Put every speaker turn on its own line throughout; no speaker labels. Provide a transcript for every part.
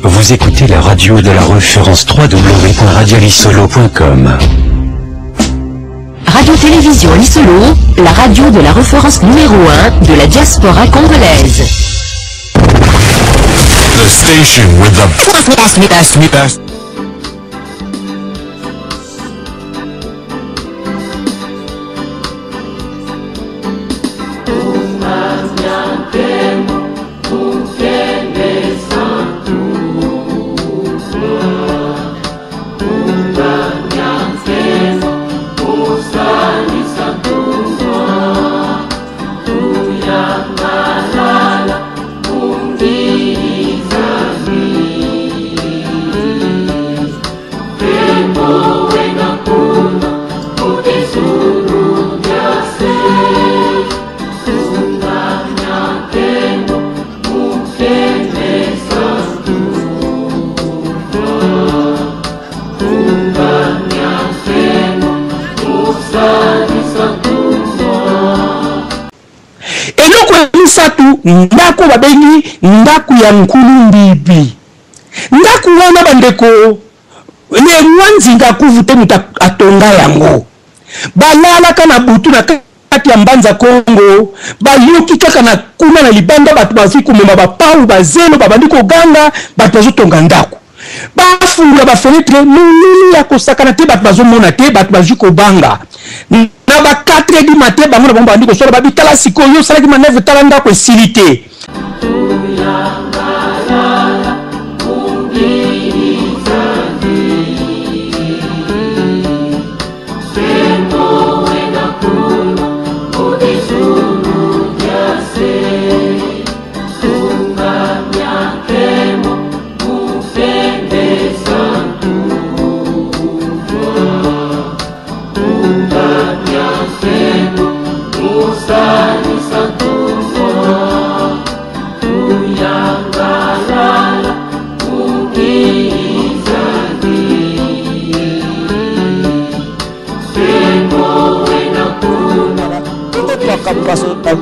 Vous écoutez la radio de la référence www.radiolisolo.com.
Radio-Télévision Lisolo, la radio de la référence numéro 1 de la diaspora congolaise.
The station with the best, best, best.
Eloko ya misato, ndako babengi ndako ya Nkulu Mbibi. Ndako wana bandeko, le roi Nzinga Kuvu te moto atonga yango. Balalaka na butu na kati ya Mbanza Kongo, bayoki kaka na kuna na libanda bato bazwi komema bapau, bazelo, babandi koganga, bato bazotonga ndako. Bafungola ba fenetre, molili ya kosakana te, bato bazomona te, bato bazwi kobanga. Na ba 4 heures du matin, bango na bango babandi kosala, babi tala sikoyo, yo osalaki manœuvre, tala ndako esili te.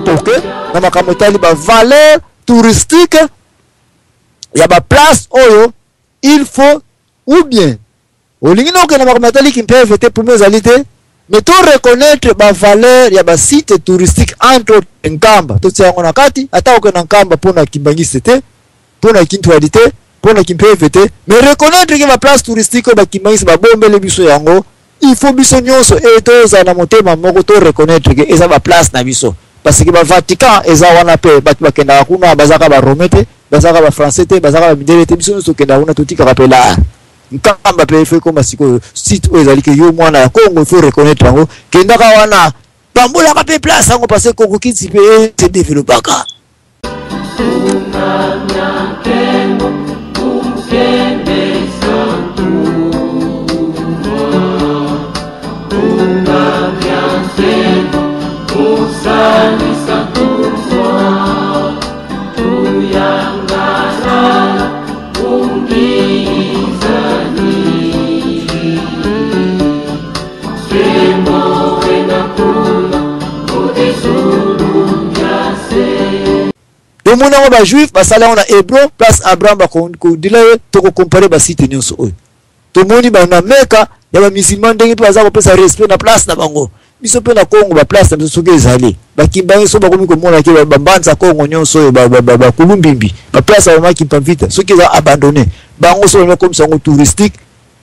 Toke na makambo etali ba valeur touristique ya ba place oyo il faut ou bien olingi na okende makambo etali kimpeve te puma ezali te mais to reconnaître ba valeur ya ba site touristique entre autres Nkamba totia yango na kati ata okende na Nkamba mpona kimbangiste te mpona kintwadi te mpona kimpeve te mais reconnaître ke ba place touristique oyo bakimbangiste babombele biso yango il faut biso nyonso e tozala na motema moko to reconnaître ke eza ba place na biso parce que ba Vatican eza wana pe bato bakendaka kuna bazaka ba Romain te bazaka ba Français te bazaka ba mindele te biso nyonso tokendaka kuna totikaka pe lar Nkamba pe il faut ekoma sikoyo site oyo ezali ke yo mwana ya Congo il faut reconnaître yango kendaka wana pambolaka pe place yango parce que Congo kiti pe se développaka. Tomoni yango ba juif basala yango na Hebron place Abraham bakondila ye tokokompare ba site nyonso oyo tomoni ba na Mecca ya ba musulman ndenge mpe baza kopesa respect na place na bango biso mpe na Congo ba place na biso soki ezali bakimbangi so bakomi komona ke bambanza Congo nyonso oyo bakulumbimbi ba place ya mama Kimpa Vita soki eza abandonné bango so bakomi komisa yango touristique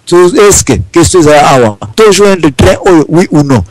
to est-ce que question ezala awa to joindre train oyo oui ou non.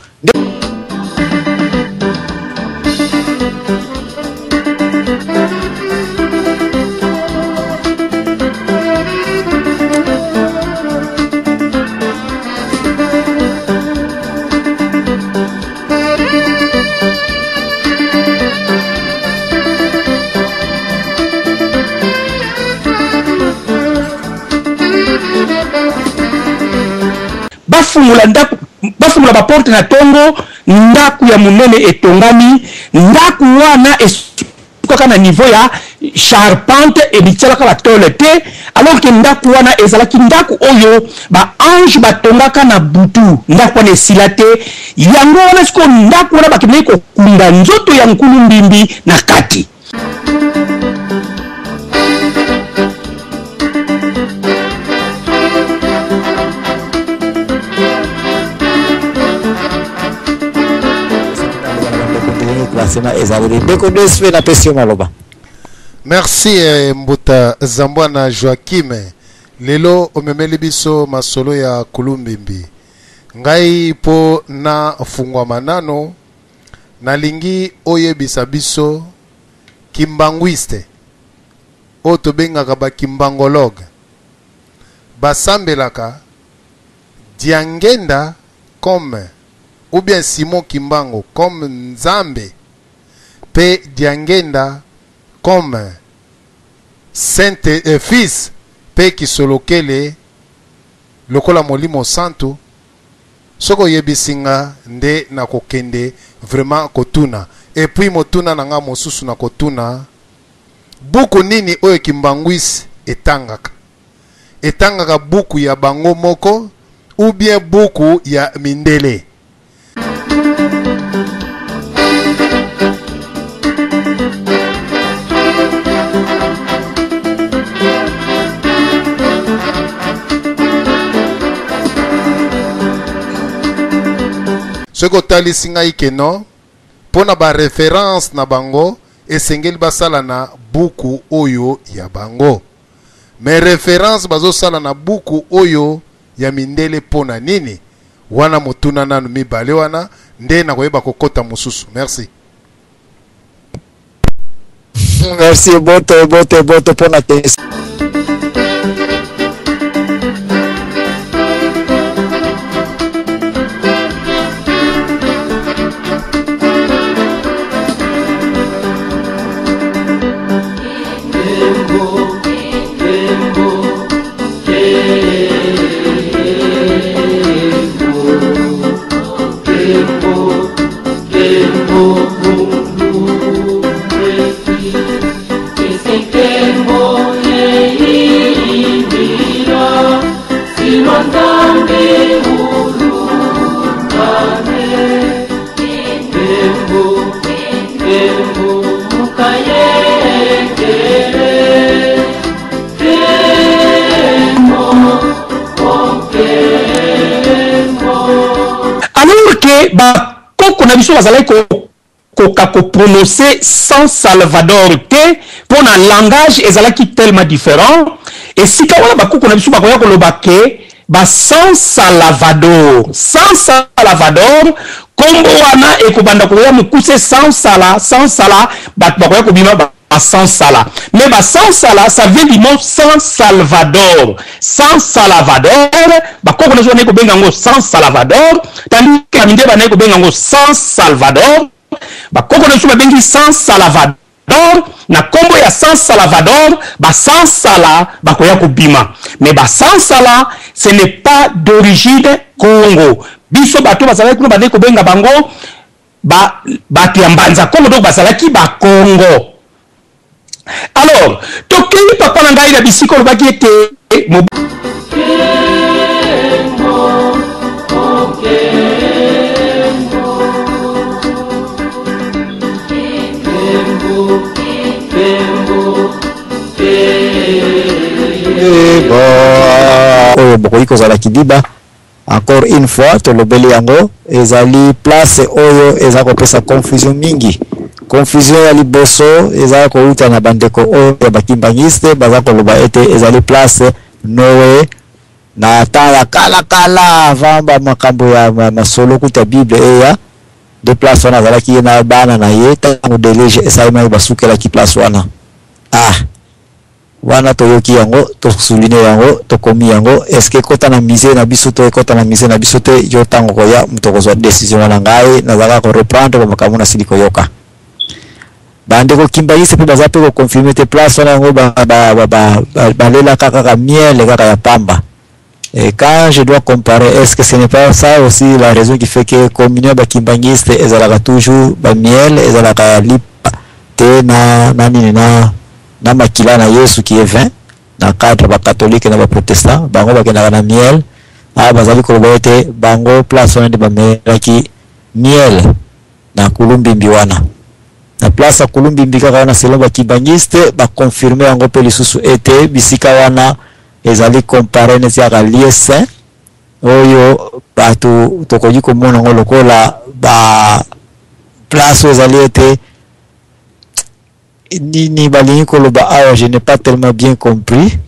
Bafungola ndako, bafungola ba porte na tongo, ndako ya monene etongami, ndako wana esukaka na niveau ya charpente ebitialaka ba tole te, alors que ndako wana ezalaki ndako oyo ba ange batongaka na butu, ndako wana esila te. Yango wana sikoyo ndako wana bakendaki kokunda nzoto ya Nkulu Mbimbi na kati.
wana ezaleli. Ndeko DSP, napesi yo maloba.
Merci Mbuta Zambwana Joachim. Lelo omemeli biso masolo ya Kulumbimbi. Ngai po na fungwama nano, nalingi oyebisa biso kimbanguiste oyo tobengaka ba kimbangologue basambelaka Diangenda comme ou bien Simon Kimbangu comme Nzambe pe Diangenda comme Saint Fils pe Kisolokele lokola Molimo Santu. Soki oyebisi nga nde nakokende vraiment kotuna. Et puis motuna na nga mosusu nakotuna, buku nini oyo Kimbanguiste etangaka? Etangaka buku ya bango moko ou bien buku ya mindele? Soki otalisi ngai ke non, mpo na ba reference na bango esengeli basala na buku oyo ya bango, mais reference bazosala na buku oyo ya mindele mpo na nini? Wana motuna nanu mibale wana nde nakoyeba kokota mosusu. Merci.
Merci, bote bote bote mpona question.
Alors que bakoko na biso bazalaki kokoka koprononcer San Salvador te mpo na langage ezalaki tellement différent. Esika wana bakoko na biso bakoya koloba ke ba San Salvador, San Salvador, kombo wana ekobanda koya mokuse San Sala, San Sala, bato bakoya kobima ba San Sala. Mais ba San Sala, ça vient du mot San Salvador. San Salvador, bakoko na biso bandaki kobenga yango San Salvador, tandis que bamindele bandaki kobenga yango San Salvador. Bakoko na biso babengi San Salvador na kombo ya San Salvador, ba San Sala bakoya kobima. Mais ba San Sala, ce n'est pas d'origine Congo. Biso bato bazalaki kuna bandaki kobenga bango ba bato ya Mbanza Congo, donc bazalaki ba Congo. Alors tokei papa na ngai na bisika olobaki ete
Oyo bokoki kozala kidiba. Encore une fois tolobeli yango, ezali place oyo eza kopesa confusion mingi. Confusion ya liboso eza kouta na bandeko oyo ya bakimbangiste, baza koloba ete ezali place Noe na temps ya kala kala, avant ba makambo ya masolo kuta Bible eya, de place wana azalaki ye na bana na ye ntango deluge esalemaki, basukelaki place wana. Ah, wana toyoki yango, tosouligne yango, tokomi yango. Est-ce que ekota na musée na biso to ekota na musée na biso te? Yo ntango koya moto kozwa décision wana. Ngai nazalaka koreprendre bamakambo nasili koyoka. Bandeko kimbanguiste mpe baza mpe koconfirme te place wana yango balelaka kaka miel kaka ya pamba. Et quand je dois comparer, est-ce que ce n'est pas ça aussi la raison qui fait que communion ba kimbanguiste ezalaka toujours ba miel, ezalaka lipa te na na nini na na makila na Yesu qui est vin? Na cadre ba catholique na ba protestant, bango bakendaka na miel. Ah, bazali koloba ete bango place wana nde bamelaki miel na Kulumbimbi wana, na place ya Kulumbimbi kaka wana. Selon ba kimbanguiste, baconfirme yango mpe lisusu ete bisika wana ezali compare neti kaka lieu saint oyo bato tokoki komona yango lokola ba place oyo ezali ete Nini balingi koloba awa, je n'ai pas tellement bien compris.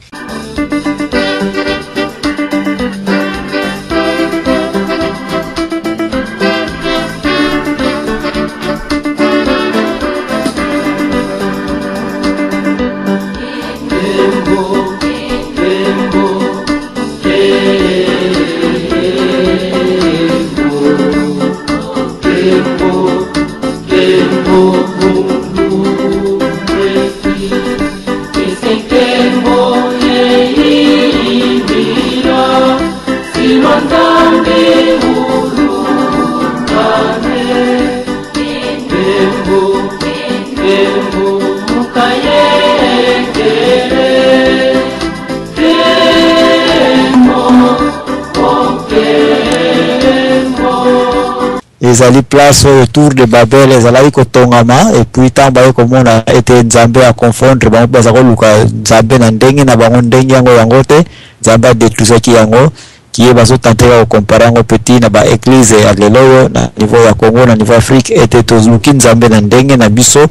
Ezali place oyo tour de Babel ezalaki kotongama, et puis ntango baye komona ete Nzambe aconfondre bango, baza koluka Nzambe na ndenge na bango, ndenge yango yango te, Nzambe adetruisaki yango. Kiye bazotante ya kocompare yango petit na ba église ya lelo oyo na niveau ya Congo, na niveau Afrique, ete toluki Nzambe na ndenge na biso,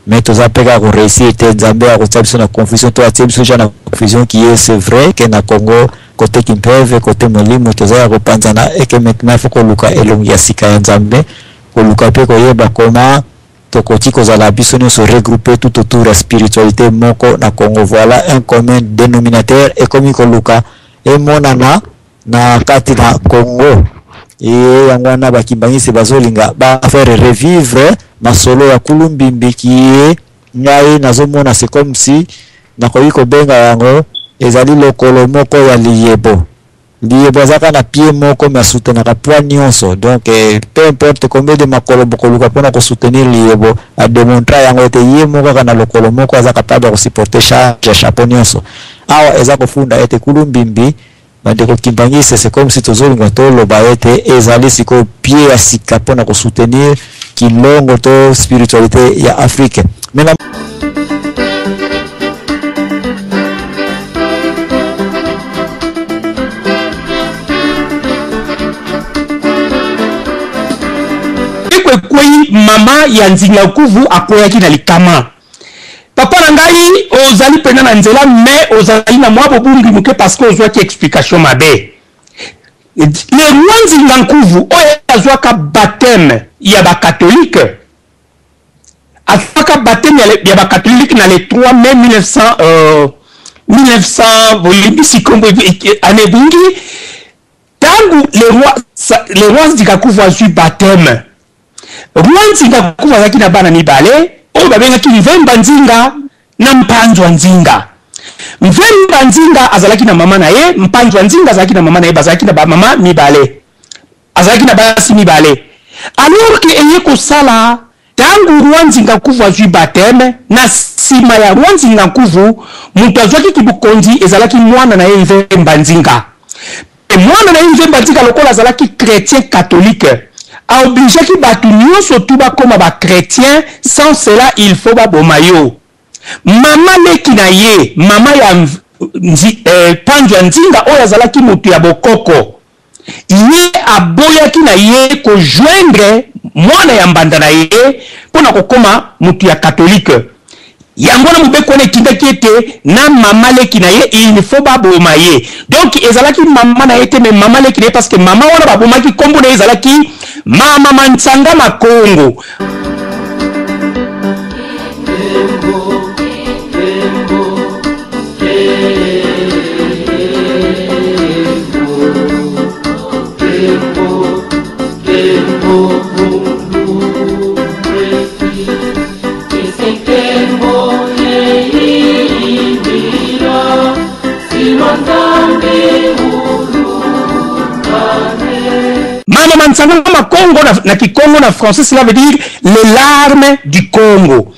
mais toza mpe kaka koréussir te. Nzambe akotia biso na confusion, to atie biso déjà na confusion. Kiye c'est vrai que na Congo, côté kimpeve, côté molimo, toza ya kopanzana, et que maintenant faut koluka elongi ya sika ya Nzambe, koluka mpe koyeba koma tokoki kozala biso nyonso regroupé tout autour ya spiritualité moko na Congo. Voilà un commun dénominateur ekomi koluka emonana na kati na Congo. E yango wana bakimbangisi bazolinga bafaire revivre masolo ya Kulumbimbi. Kie ngai nazomona, c'est comme si nakoki kobenga yango ezali lokolo moko ya liyebo. Liyebo azaka na pied moko, me asoutenaka poids nyonso. Donc peu importe combien de makolo bokoluka mpona kosoutenir liyebo, ademontra yango ete ye moko kaka na lokolo moko aza capable ya kosupporter charge ya chapeau nyonso. Awa eza kofunda ete Kulumbimbi, bandeko kimbangisi, c'est comme si tozolinga toloba ete ezali sikoyo pied ya sika mpona kosoutenir kilongo to spiritualité ya Afrique. Maintenant,
ekwei mama ya Nzinga Nkuvu akweyaki na likama. Papa na ngai, ozali mpenza na nzela, mais ozali na mwa bobungi moke, parce que ozwaki explication mabe. Le roi Nzinga Nkuvu oyo azwaka baptême ya bacatholique, azwaka baptême ya bacatholique na le 3 mai 1900, 1900, bolimbisi, kombo ane ebungi. Ntango le roi Nzinga Nkuvu azwi baptême, roi Nzinga Nkuvu azalaki na bana mibale oyo babengaki Mvemba Nzinga na Mpanzwa Nzinga. Mvemba Nzinga azalaki na mama na ye, Mpanzwa Nzinga azalaki na mama na ye. Bazalaki na bamama mibale, azalaki na basi mibale. Alors que eye kosala, ntango roi Nzinga Nkuvu azwi baptême, na nsima ya roi Nzinga Nkuvu, moto azwaki kibokonzi ezalaki mwana na ye Mvemba Nzinga. E mwana na ye Nzemba Nzinga, lokola azalaki chrétien catholique, aobligeaki bato nyonso tu bakóma bachrétien, sans cela il faut baboma yo. Mama leki na ye, mama ya Panzo ya Nzinga, oyo azalaki moto ya bokoko, ye aboyaki na ye kojoindre mwana ya mbanda na ye mpo na kokóma moto ya katolike. Yango wana mobeko wana etindaki ete na mama leki na ye, il faut baboma ye. Donc ezalaki mama na ye te, mais mama leki na ye, parce que mama wana babomaki, nkombo na ye ezalaki mama Mansanga Makongo. Mama Mansanga Makongo na Kikongo, na français cela veut dire les larmes du Congo.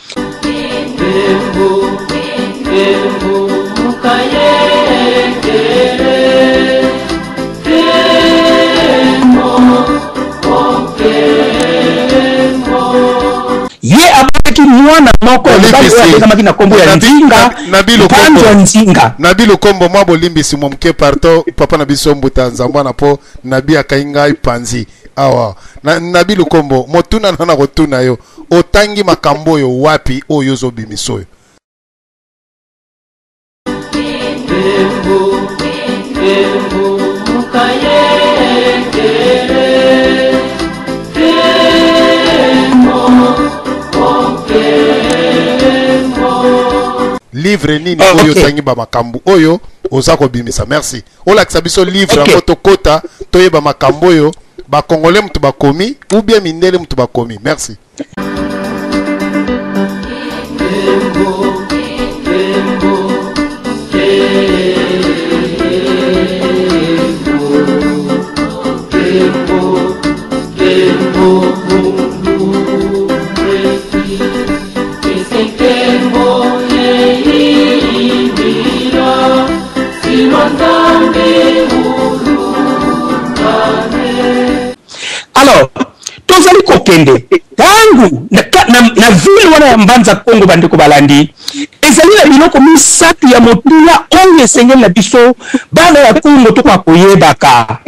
Ye abotaki mwana moko ya mobali oyo abengamaki na nkombo ya Nzinga, Mpanzo ya Nzinga.
Nabi Lukombo, mwa bolimbisi mwa moke, parto papa na biso mbuta Nzambwana, mpo Nabi akai ngai panzi awa. Nabi Lukombo, motuna na kotuna yo. Otangi makambo oyo wapi oyo ozobimisa oyo? Livre nini oyo otangi ba makambo oyo oza kobimisa? Merci. Olakisa biso livre yango, tokota toyeba makambo oyo bakongole mutu bakomi ou bien mindele mutu bakomi. Merci.
Alors, tozali kokende ntango na ville wana ya Mbanza Kongo. Bandeko balandi, ezali na biloko misato ya motuya oyo esengeli na biso bana ya Kongo tokoka koyebaka.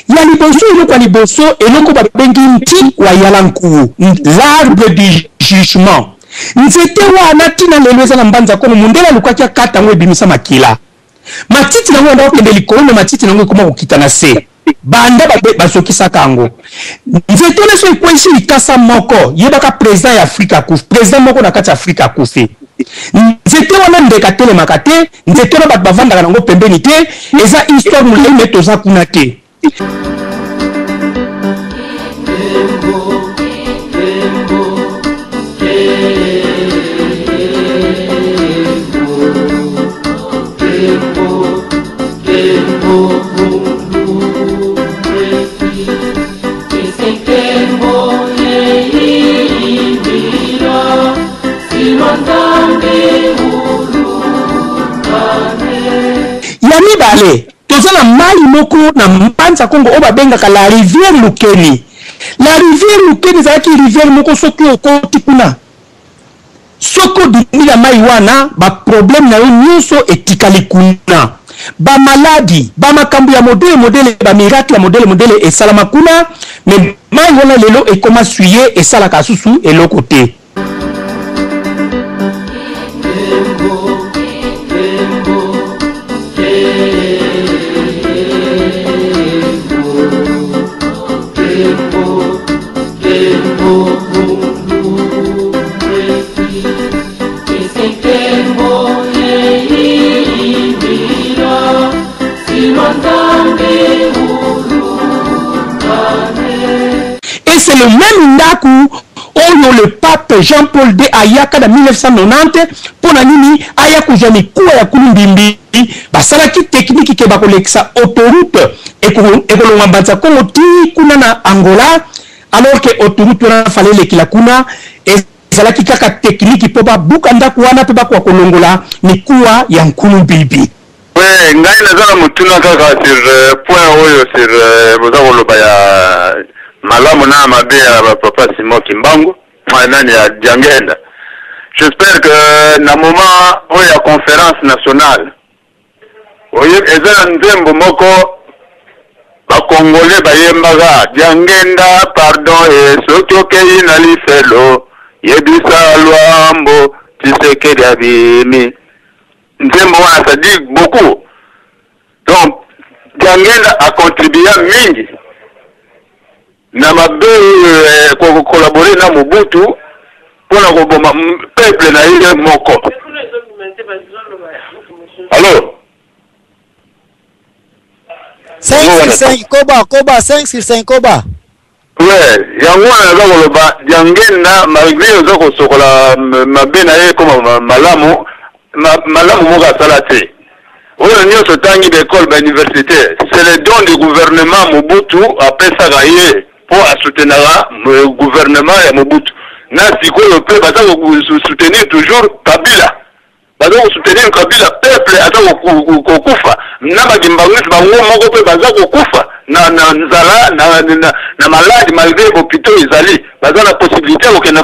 Ya liboso, eloko ya liboso, eloko babengi nti wa yalankuwu, l'arbre du jugement. Nzete wana ntina lelo eza na Mbanza Kongo. Mondele alukaki akata yango, ebimisa makila. Matiti nango banda kokende likolo, me matiti nango ekoma kokita na se banda bazokisaka yango. Nzete wana so ekweyisi likasa moko, yebaka président ya Afrika akufi, président moko na kati ya Afrika akufi. Nzete wana ndeke atelemaka te, nzete wana bato bavandaka nango pembeni te. Eza histoire molai, me toza kuna te. Ya mibale, toza na mai moko na Mbanza Kongo oyo babengaka la rivière Lukeni. La rivière Lukeni ezalaki rivière moko, soki okoti kuna, soki odimi na mai wana, baproblème na yo nyonso etikali kuna, bamaladi, bamakambo ya modele modele, bamiracle ya modele modele esalama kuna. Me mai wana lelo ekoma suye, esalaka susu eloko te. Et c'est le même ndako oyo le pape Jean-Paul II ayaka na 1990. Mpo na nini aya kozwa mikuwa ya kulu mbimbi? Basalaki technique ke bakolekisa autoroute ekolongwa Mbanza Kongo ti kuna na Angola, alors que autoroute wana fallait elekela kuna. Ezalaki kaka technique mpo babuka ndako wana mpe bakoka kolongola mikuwa ya nkulu mbibi.
We, ngai naza na motuna kaka sur point oyo, sur boza koloba ya malamu na mabe ya papa Simon Kimbangu, nani ya Diangenda. J'espère que na moment oyo ya conférence nationale oyo, eza na nzembo moko bakongole bayembaka: "Diangenda pardon, e soki okei na lifelo, yebisa Lwambo Tshisekedi abimi." Nzembo wana, ça dit beaucoup. Donc Diangenda acontribua mingi na mabe oyo, kocollaborer na Mobutu mpona koboma peuple na ye moko. Allo?
5 sur 5, koba koba, 5 sur 5, koba.
Ouais, yango wana naza koloba, Diangenda, malgré oza kosokola mabe na ye ekoma malamu, malamu moko asala te. Oyo nyonso otangi, baekole, bauniversité, c'est le don du gouvernement Mobutu apesaka ye mpo asoutenaka gouvernement ya Mobutu. Na sikoyo mpe baza kosoutenir toujours Kabila, baza kosoutenir Kabila. Peuple aza kokufa na bakimbanguisi, bango moko mpe baza kokufa na nzala, na maladi, malgré hôpitaux ezali, baza na possibilité ya kokende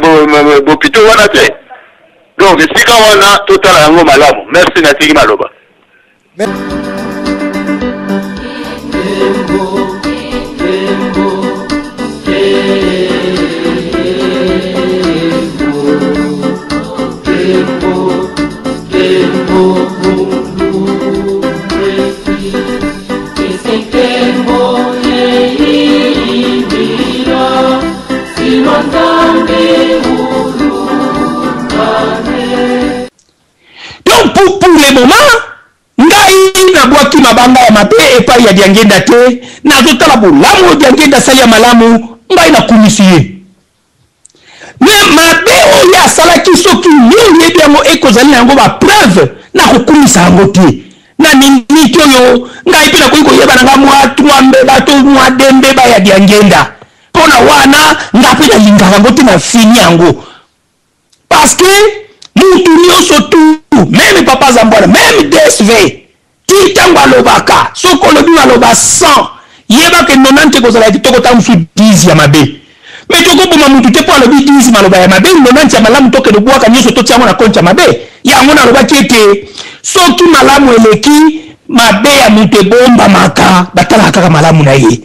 hôpitaux wana te. Donc esika wana totala yango malamu. Merci, natiki maloba.
nabwaki mabanga ya mabe epai ya Diangenda te, nazotala bolamu oyo Diangenda asali ya malamu, ngai nakumisi ye. Mais mabe oyo ye asalaki, soki yo oyebi yango ekozali na yango ba preuve, nakokumisa yango te. Na minute oyo ngai mpe nakoki koyeba na ngai mwa 3 mbeba to mwa 2 mbeba ya Diangenda. Mpo na wana ngai mpe nalingaka yango te, na fini yango. Parce que mutu nioso tout meme papa Zambwana meme DSV ti tango alobaka soki olobi maloba 100 yeba ke 90 ekozala ya kitoko tango mosusu 10 ya mabe mais tokoboma mutu te mpo alobi 10 maloba ya mabe 90 ya malamu tokende bwaka nioso totia yango na compte ya mabe. Yango nalobaki ete soki malamu eleki mabe ya mutu ebombamaka batalaka kaka malamu na ye.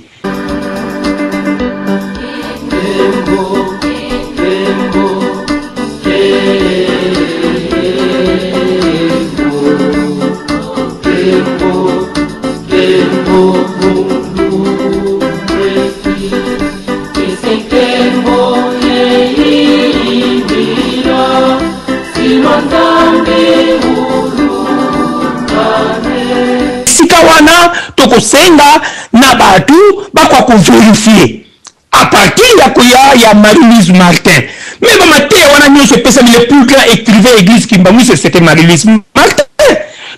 Sika wana tokosenga na batu bakoka ko verifier à partir ya koya ya Marie-Louise Martin. Mais ba mateya wana nionso epesami le plus grand ecrivain ya eglise kimbanguiste c'était Marie-Louise Martin.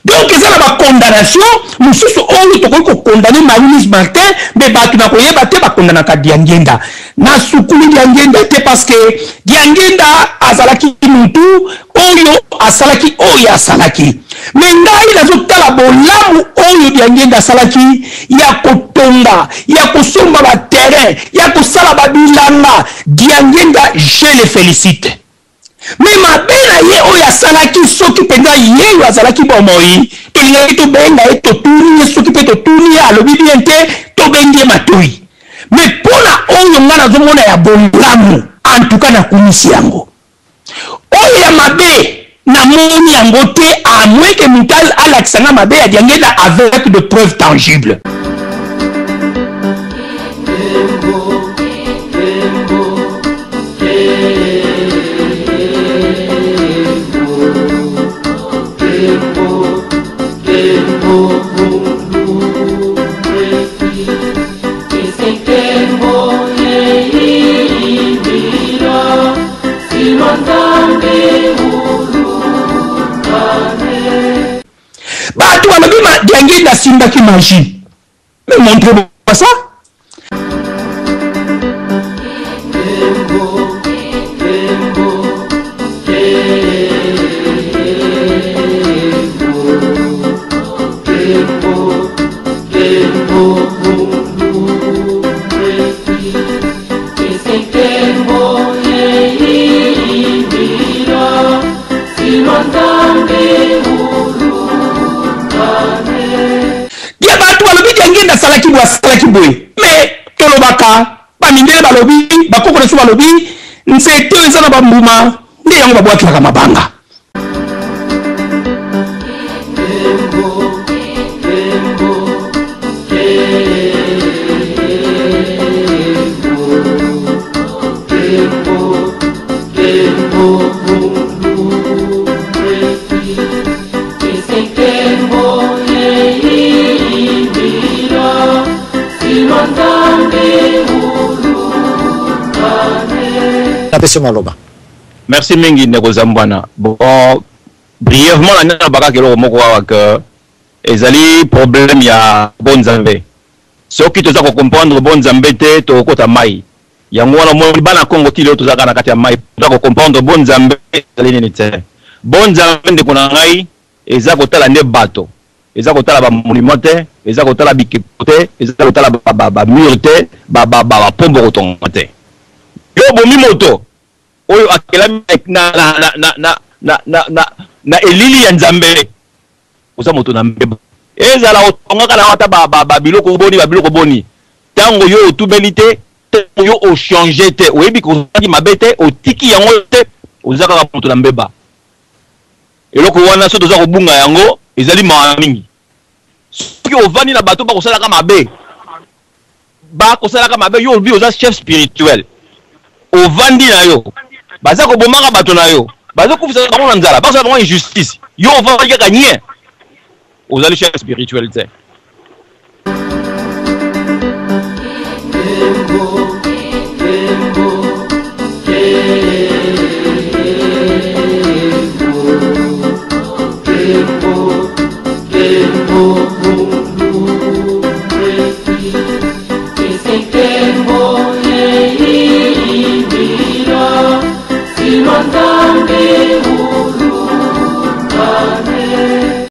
Donc eza na ba condamnation mosusu oyo tokoki ko condamner Marie-Louise Martin mais batu na koyeba te ba condamnaka Diangienda. Na sukuli Diangienda te parce que Diangienda azalaki mutu oyo asalaki oyo asalaki. Mais ngai nazo tala bolamu oyo Diangienda asalaki ya kotonga, ya kosomba ba terrain, ya kosala ba bilanga. Diangienda je le felicite. Mais mabe na ye oyo asalaki soki penza yeyo azalaki bomoi tolingaki tobenga ye totuni ye soki pe totuni ye alobi bien te tobendi ye matoyi. Mais pona oyo ngai nazomona ya bolamu en tout cas nakumisi yango. Oyo ya mabe na moni yango te à moins que mutu alakisa nga mabe ya Diangenda avec de preuves tangibles. Batu balobi ma Diangienda asimbaki magie mais montre moi ça. Dia batu balobi Diangienda asalaki boye asalaki boye mais tolobaka ba mindele balobi ba koko na biso balobi nzete oyo eza na ba mbuma nde yango babwakelaka mabanga.
Napesi yo maloba.
Merci mingi ndeko Zambwana. Bon, brièvement na ngai nalobaka eloko moko awa que ezali problème ya bo Nzambe. Soki toza ko comprendre bo Nzambe te tokokota mayi. Yango wana omoni bana Congo ti lelo toza kaka na kati ya mayi toza ko comprendre bo Nzambe ezali nini te. Bo Nzambe ndeko na ngai eza kotala nde bato, eza kotala ba monument te, eza kotala bikeko te, eza kotala ba mur te, ba ba ba pombo kotonga te. Yo obomi moto oyo akelami na na na na na na na na na elili ya Nzambe, oza moto na mbeba. Ezala otongaka na ata ba ba ba biloko boni ba biloko boni, tango yo otubeli te, tango yo o changer te, oyebi ke ozalaki mabe te, otiki yango te, oza kaka moto na mbeba. Eloko wana soki toza kobunga yango ezali mawa mingi. Soki ovandi na bato bakosalaka mabe, bakosalaka mabe, yo olobi oza chef spirituel, ovandi na yo, baza kobomaka bato na yo, bazo kufisa bango na nzala, bazosala bango injustice, yo ovandi kaka nye. Ozali chef spirituel te.